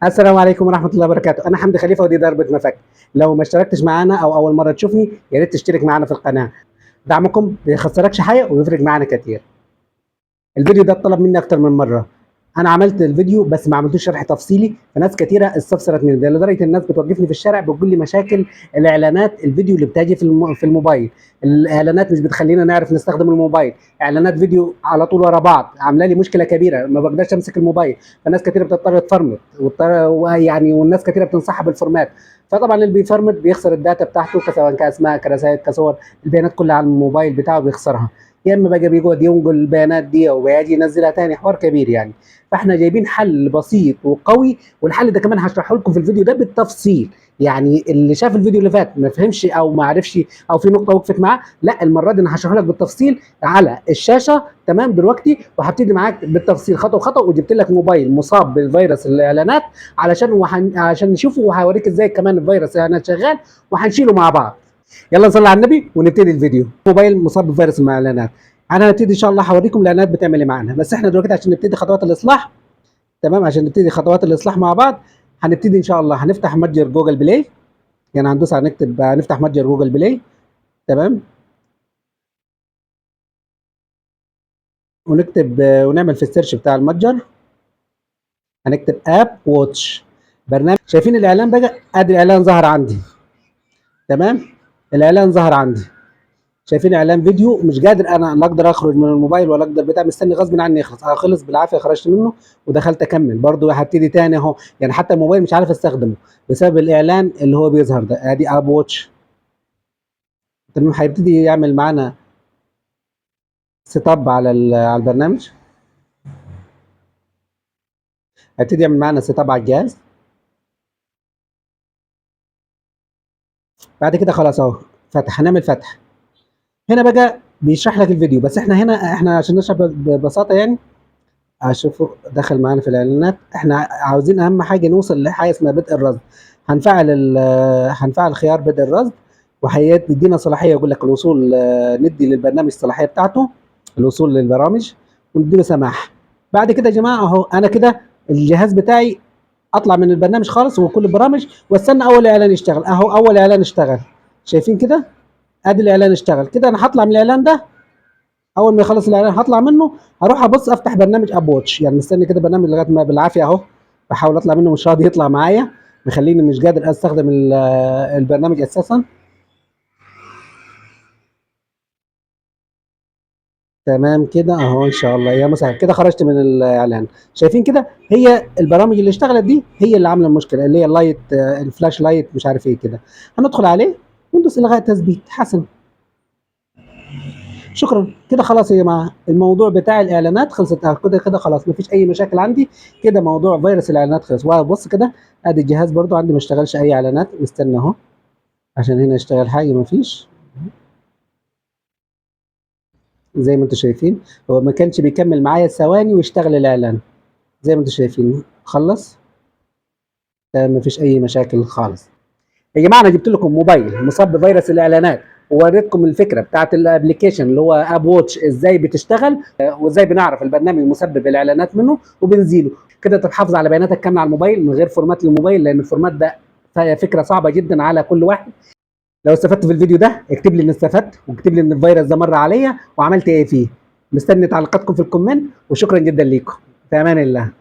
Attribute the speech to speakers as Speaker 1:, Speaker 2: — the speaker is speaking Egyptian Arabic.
Speaker 1: السلام عليكم ورحمة الله وبركاته. انا حمدي خليفة ودي ضربه مفك. لو ما اشتركتش معانا او اول مرة تشوفني يا ريت تشترك معانا في القناة، دعمكم بيخسركش حاجة ويفرق معانا كتير. الفيديو ده اتطلب مني اكتر من مرة، انا عملت الفيديو بس ما عملتوش شرح تفصيلي، فناس كتيرة استفسرت مني ده لدرجة الناس بتوقفني في الشارع بتقول لي مشاكل الاعلانات الفيديو اللي بتجي في الموبايل، الاعلانات مش بتخلينا نعرف نستخدم الموبايل، اعلانات فيديو على طول ورا بعض عامله لي مشكلة كبيرة، ما بقدرش امسك الموبايل. فناس كتيرة بتضطر تفرمت ويعني والناس كتيرة بتنصحها بال format، فطبعا اللي بيفرمت بيخسر ال data بتاعته سواء كاسماء كرسائل كصور، البيانات كلها على الموبايل بتاعه بيخسرها، يا اما بقى بيقعد ينقل البيانات دي او بيجي ينزلها تاني، حوار كبير يعني. فاحنا جايبين حل بسيط وقوي، والحل ده كمان هشرحه لكم في الفيديو ده بالتفصيل. يعني اللي شاف الفيديو اللي فات ما فهمش او ما عرفش او في نقطة وقفت معاه، لا المرة دي انا هشرح لك بالتفصيل على الشاشة تمام دلوقتي، وهبتدي معاك بالتفصيل خطوة خطوة. وجبت لك موبايل مصاب بالفيروس الاعلانات عشان نشوفه، وهوريك ازاي كمان الفيروس الاعلانات شغال وهنشيله مع بعض. يلا نصلي على النبي ونبتدي الفيديو. موبايل مصاب بفيروس الاعلانات، انا هبتدي ان شاء الله هوريكم الاعلانات بتعمل ايه معانا. بس احنا دلوقتي عشان نبتدي خطوات الاصلاح، تمام، عشان نبتدي خطوات الاصلاح مع بعض هنبتدي ان شاء الله هنفتح متجر جوجل بلاي، يعني هندوس على نكتب هنفتح متجر جوجل بلاي، تمام، ونكتب ونعمل في ال search بتاع المتجر هنكتب App Watch برنامج. شايفين الاعلان بقى؟ ادي الاعلان ظهر عندي، تمام، الاعلان ظهر عندي. شايفين اعلان فيديو، مش قادر انا لا اقدر اخرج من الموبايل ولا اقدر بتاع، مستني غصب عني يخلص. خلص بالعافية خرجت منه ودخلت اكمل برضه، هبتدي تاني اهو. يعني حتى الموبايل مش عارف استخدمه بسبب الاعلان اللي هو بيظهر ده. ادي App Watch، تمام. هيبتدي يعمل معانا setup على البرنامج، هيبتدي يعمل معانا setup على الجهاز. بعد كده خلاص اهو فتح، هنعمل فتح. هنا بقى بيشرح لك الفيديو، بس احنا هنا عشان نشرح ببساطة يعني. اشوفه دخل معانا في الاعلانات. احنا عاوزين اهم حاجة نوصل لحاجة اسمها بدء الرصد. هنفعل خيار بدء الرصد، وهيدينا صلاحية يقول لك الوصول، ندي للبرنامج الصلاحية بتاعته الوصول للبرامج، ونديله سماح. بعد كده يا جماعة اهو انا كده الجهاز بتاعي اطلع من البرنامج خالص وكل البرامج، واستنى اول اعلان يشتغل. اهو اول اعلان اشتغل، شايفين كده؟ ادي الاعلان اشتغل كده. انا هطلع من الاعلان ده، اول ما يخلص الاعلان هطلع منه، هروح ابص افتح برنامج App Watch. يعني مستني كده برنامج لغاية ما بالعافية اهو بحاول اطلع منه، مش راضي يطلع معايا، مخليني مش قادر استخدم البرنامج اساسا. تمام كده اهو ان شاء الله يا مسهل. كده خرجت من الاعلان. شايفين كده؟ هي البرامج اللي اشتغلت دي هي اللي عامله المشكلة، اللي هي ال light، ال flash light مش عارف ايه كده. هندخل عليه وندوس الغاء تثبيت. حسن، شكرا. كده خلاص يا جماعة الموضوع بتاع الاعلانات خلصت. كده خلاص مفيش اي مشاكل عندي. كده موضوع فيروس الاعلانات خلص. وبص كده ادي الجهاز برضو عندي ما اشتغلش اي اعلانات، مستني اهو عشان هنا يشتغل حاجة، مفيش. زي ما انتم شايفين هو ما كانش بيكمل معايا ثواني ويشتغل الاعلان. زي ما انتم شايفين خلص، مفيش اي مشاكل خالص. يا جماعة انا جبت لكم موبايل مصاب بفيروس الاعلانات، ووريتكم الفكرة بتاعت ال application اللي هو App Watch ازاي بتشتغل، وازاي بنعرف البرنامج مسبب الاعلانات منه وبنزيله. كده تحافظ على بياناتك كاملة على الموبايل من غير format للموبايل، لان ال format ده فكرة صعبة جدا على كل واحد. لو استفدت في الفيديو ده اكتب لي ان استفدت، واكتب لي ان الفيروس ده مر عليا وعملت ايه فيه. مستني تعليقاتكم في ال comment، وشكرا جدا ليكم. في امان الله.